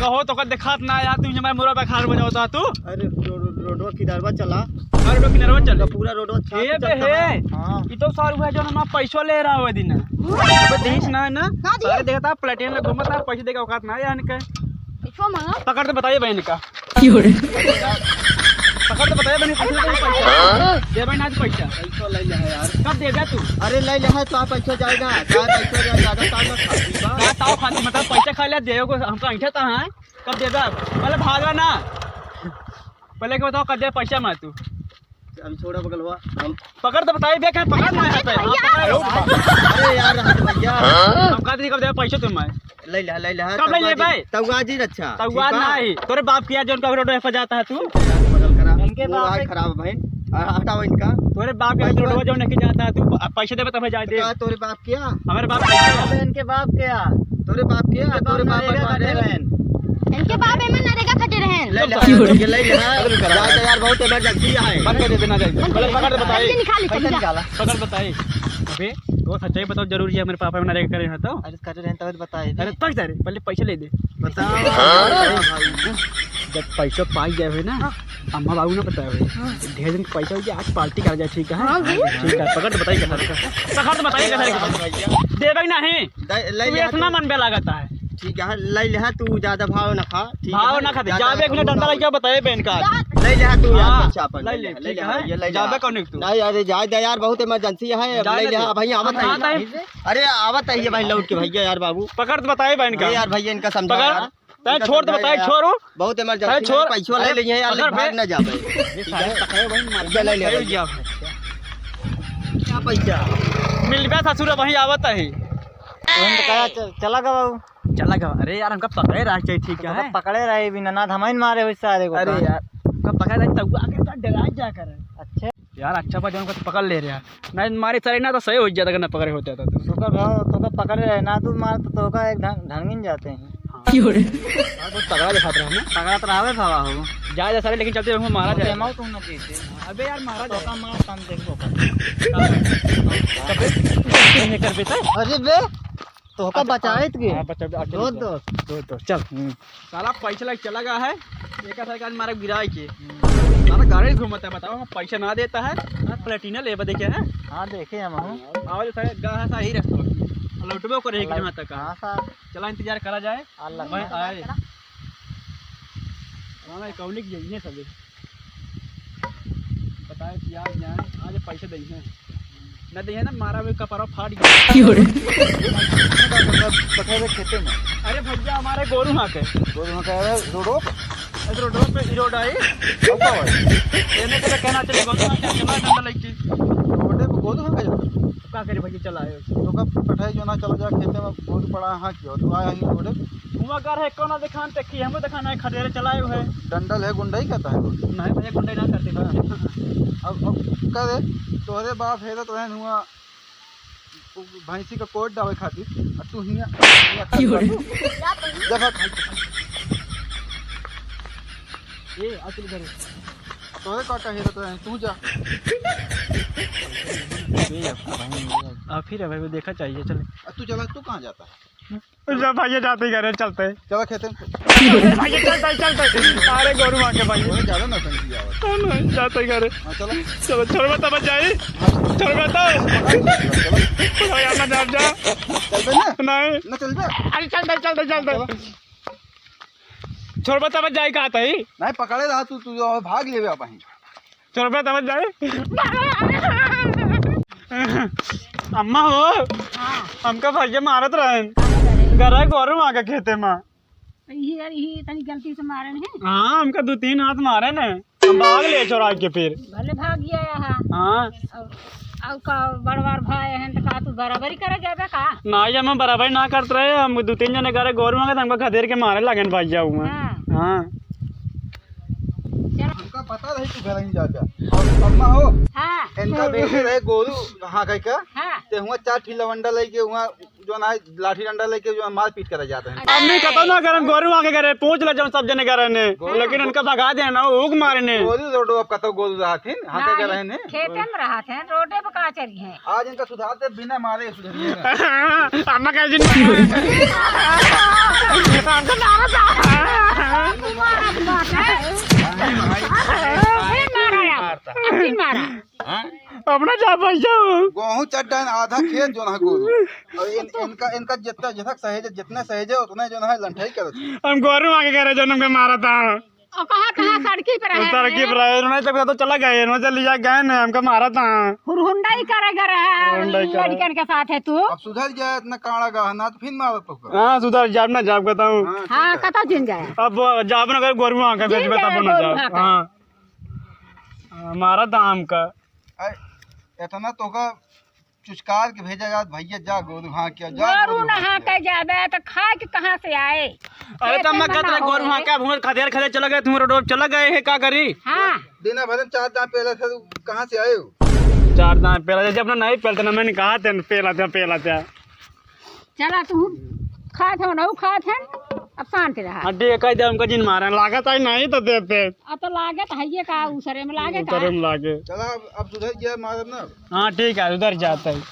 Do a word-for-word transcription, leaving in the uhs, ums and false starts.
कहो तो का देखात ना यार, तुम हमारे मुरा बेकार बजावता तू। अरे रो-, रो-, रोडवा किनारवा चला। अरे रोड किनारवा चल। पूरा रोडवा छाप ए के बे चलता हे। है। हाँ। ई तो सारू है जो हमारा पैसो ले रहा है दिन। अबे देख ना, ना। का दिए? सारे देखता प्लेटिन ले घूमता, पैसे देगा औकात ना है इनके। पैसो मांगा? पकड़ तो बताइए बहन का। पकड़ तो बताइए बहन, पैसे दे पैसा। दे बहन आज पैसा। पैसा ले ले है यार। कब देबे तू? अरे ले ले है तो आप पैसा जाएगा। क्या पैसा जाएगा? ज्यादा काम ना खा। का ताव खाती मतलब पैसा खा ले, देवे को हमका ऐंठा था, हाँ? कब देबे? पहले भागा ना। पहले के बताओ कब देबे पैसा मैं तू? अभी छोड़ा बगलवा। हम पकड़ तो बताई बे, कहे पकड़ ना है पे। अरे यार, हट भैया। हम कहते नहीं कब देबे पैसा तुम्हें। ले ले, ले ले। कब ले ले बे? तउआ जी रक्षा। तउआ ठीक बा? नहीं। तोरे बाप किया जो उनका रोड पे जाता है तू। बगल करा। इनके वो बाप आँख है। खराब भाई। आ, हटाओ इनका। तोरे बाप के भाई, रोड पे जो नहीं जाता है तू, अब पैसे देबे तब जाए दे। का तोरे बाप किया? हमारे बाप किया? अबे इनके बाप किया? तोरे बाप किया? इनके बाप तोरे बाप नरेगा बता रहे खटे हैं। रहन। इनके बाप एमन नरेगा खटे रहन। ले ले, ये ले ले। जा, जा यार, बहुत emergency है। बंद कर दे, ना जाए। बंद कर दे। पकड़ बताई। पैसे निकाल ले, पैसे चल जा। निकाला। पकड़ बताई। अबे, तो सच्चाई बताओ, जरूरी है मेरे पापा में नरेगा करे हैं तो? अरे करे रहन तब बताए। अरे तक जा रे, पहले पैसे ले दे। बताओ। हाँ भाई। जब पैसा पाई जाए हुए ना, हाँ। अम्मा बाबू ना बताए हुए। हाँ। ढेर दिन पैसा हो गया, आज पार्टी करा जाए, ठीक है? हाँ भाई। ठीक है, पकड़ तो बताइए कैसा रहेगा। पकड़ तो बताइए कैसा रहेगा। देबे नहीं। दे, ले तू ले इतना तू। मन पे लागता है। ठीक है, ले ले तू, ज्यादा भाव ना खा, ठीक भाव है? ना खा दे। ज्यादा जाबे एक मिनट भाव डंडा ना लेके बताए बहन का। ले ले तू यार, हाँ, अच्छा अपन ले ले, ले ले, ठीक है। ये ले ले। जाबे कौन एक तू? नहीं, अरे जाए दे यार, बहुत emergency है, अब जाए ले ले, दे। भाई आवत हाँ, है। नहीं। अरे आवत है ये भाई लौट के भैया यार बाबू। पकड़ तो बताए बहन का। अरे यार भैया इनका समझा पकड़। यार। तै इनका छोड़ तो समझा बताए, यार। छोड़। बहुत emergency तै छोड़। पैसवा ले अरे, लिए यार, पकड़ बे। भाग ना जाबे। ये सारे पकड़े भाई, मार ले, ले, ले, ले। गया। क्या पैसा? मिलबे ससुर, वहीं आवत है। तुरंत कहा, "च-, चला गवा बाबू।" चला गवा। अरे यार, हमका पकड़े रहा चाहिए, ठीक तो है? पकड़े रहे बिना ना धमाइन मारे हुई सारे को अरे का। यार, हमका पकड़े रहा, तब आके तो डरा जा कर। अच्छे। यार, अच्छा बा, जौन को पकड़ ले रहा। नहीं, मारे सारे ना तो सही हो जाता, अगर ना पकड़े होते तो। तोका भाव, तोका पकड़े रहे ना, तू मार तो तोका एक ढंग, ढंगिन जाते हैं। हाँ। क्यों रे? यार, बहुत तगड़ा दिखात रहा ना। तगड़ा तो रहबे भावा हो। जा, जा सारे, लेकिन चलते हैं, मारा तो जाए। देमाओ तुम ना जीते। अबे यार, मारा जाए। तोका मार, कम देखो। अबे, तू कैसे नहीं कर देता? अरे बे, तोहका अच्छा, बचाइत के। हाँ, बचा, अच्छा, दो, रुक जा। दो। दो, दो, चल। हम्म। साला पैसा लेके चला गया है, एक साल का मारा गिराए के। हम्म। साला गाड़ी घूमता है, बताओ, हम पैसा ना देता है, ना प्लेटिना लेबा देखे है। हाँ, देखे हम हूँ। आवाज सारे गा है, सही रखो। लौटबो करे एक जहाँ तक। हाँ, सर। चला, इंतजार करा जाए। अल्लाह। भाई, आए। हाँ, मैं कौनिक यही है सभी। बताए कि आज जाए, आज पैसे देंगे। न देंगे ना, मारा हुए कपड़ा फाट गया। क्यों रे? बता दे खेते में। अरे भैया, हमारे गोरू हाँ के। गोरू हाँ के, अरे रोडो? अरे रोडो पे ही रोड आई। अब का भाई? एने के कहना चले, गोरू हाँ के, चला डंडा लेके। रोडे पे गोरू हाँ के जाता? का करे भैया, चला आए। तो का पठाई जो ना चला जा खेते में, गोरू पड़ा हाँ किया, तो आया ही रोडे पे। हुआ कर है, कौन दिखान ते की, हमको दिखाना है, खदेरे चलाए हुए। डंडल है, गुंडई कहता है वो। नहीं भैया, गुंडई ना करते। हाँ। अब, अब करे, तोहरे बाप हेरत रहन हुआ, उ भैंसी का कोट डावे खातिर, आ तू हियाँ, हियाँ खड़ा क्यों रे? बाबू। जा भाग। ए, आ चल घर। तोहरे का, का हेरत रहन, तू जा। आ फिर अब देखा चाहिए, चल। आ तू चला, तू कहाँ जाता है? जा भैया, जाते ही घरे चलते। चला खेते में। भैया, चलते, चलते। अरे, गोरू माँ के भैया। ओए, ज्यादा नौटंकी आवत। नहीं, जाते ही घरे। हाँ, चलो। चलो, छोड़बे तब जाई। हाँ, चलो। छोड़बे तब। चलो। भैया, ना जा, जा। चलबे ना? नहीं। ना चलबे? अरे, चलते, चलते, चलते। चलो। छोड़बे तब जाई, कहा था ही? नहीं, पकड़े रहा तू, तू जो भाग लेबे अब वहीं। चल बे, तब जाए। अम्मा हो, हाँ। हमका भैया मारत रहन। का करे? गरई गोरू माँ के खेते में। ये, ये तनी गलती से मारन है। हाँ, हमका दो तीन हाथ मारन है। हम भाग ले छोड़ा के फिर। भले भाग गया यहाँ। हाँ। और, और का बड़ बड़ भाई हैं तो का तू बराबरी करे जाबे का? ना, ये हम बराबरी ना करत रहे। हम दो तीन जने गरई गोरू माँ के, तो हमका खदेड़ के मारे लगन भैया हुआ। हाँ। हाँ। चल। हमका पता रही तू घर ही जाबे। और अम्मा हो, हाँ। इनका बेटे रहे गोरू, हाँ, कह के, हाँ। ते हुआ चार ठी लवंडा लेके हुआ जो ना लाठी डंडा लेके जो मारपीट करे जात हैं। अम्मी कतौ ना करन, गोरू आके करे, पूछ ले जौन सब जने करे ने। गोरू लेकिन उनका भगा दे ना, ऊक मारे ने। गोरू रोडो अब कतौ गोरू रहत हिन, हाँ, के रहे ने। खेते में रहत हैं, रोडे पे का चरी हैं। आज इनका सुधार दे, बिना मारे सुधरिएगा। अम्मा कह दिन हमको मारा था। मारा, मारा। अभी मारा। हाँ? अपना जा भैया। गोहूँ चड्डन आधा खेत जोन है गोरू। और इन, इनका, इनका जितना, जितना सहेजे, जितना सहेजे उतना जोन है लंठाई करत है। हम गोरू आके करे जौन हमके मारा था। और कहाँ, कहाँ सड़की पर है? सड़की पर है, उन्होंने तक तो चला गए, उन्होंने चल लिया गए ने, हमका मारा था। हुरहुंडई करे घर है, हुरहुंडई करे। लड़कन के साथ है तू। अब सुधर जाए इतना काड़ा गहना तो फिर मारत होगा। हाँ, सुधर जाब ना जाब कहता हूँ। हाँ, ठीक हाँ, है। कतौ जिन जाए। अब जाब ना कर गोरू आके जिन बेच जाए बताबो ना गोरू जाब। आके। हाँ। हाँ, मारा था हमका। अरे, इतना तो का चुचकार के भेजा जात, भैया जा गोरू हाँक के, जा गोरू गोरू ना हाँक हाँक के। जाबे तो खाए के कहाँ से आए? अरे खेते तब मैं में कहत ना रहे गोरू होए। हाँक के, अब हम खदेर खदेर चला गए, तुम रोड चला गए है, का करी? हाँ। दिन भर में चार दांत पेला था, कहाँ से आए हो? चार दांत पेला, जब अपना नहीं पेलते ना, मैंने कहा थे पेला था, पेला था। चला तू खात हो, ना खात है, अब शांत रहा। हाँ, ठीक है, कह दे हमका जिन मारा, लागत आई नहीं तो देते। अब तो लागत है ये का, उसरे में लागत उतरे है। में लागे। चला अब, अब सुधर गया मारब ना। हाँ, ठीक है, उधर जाता है।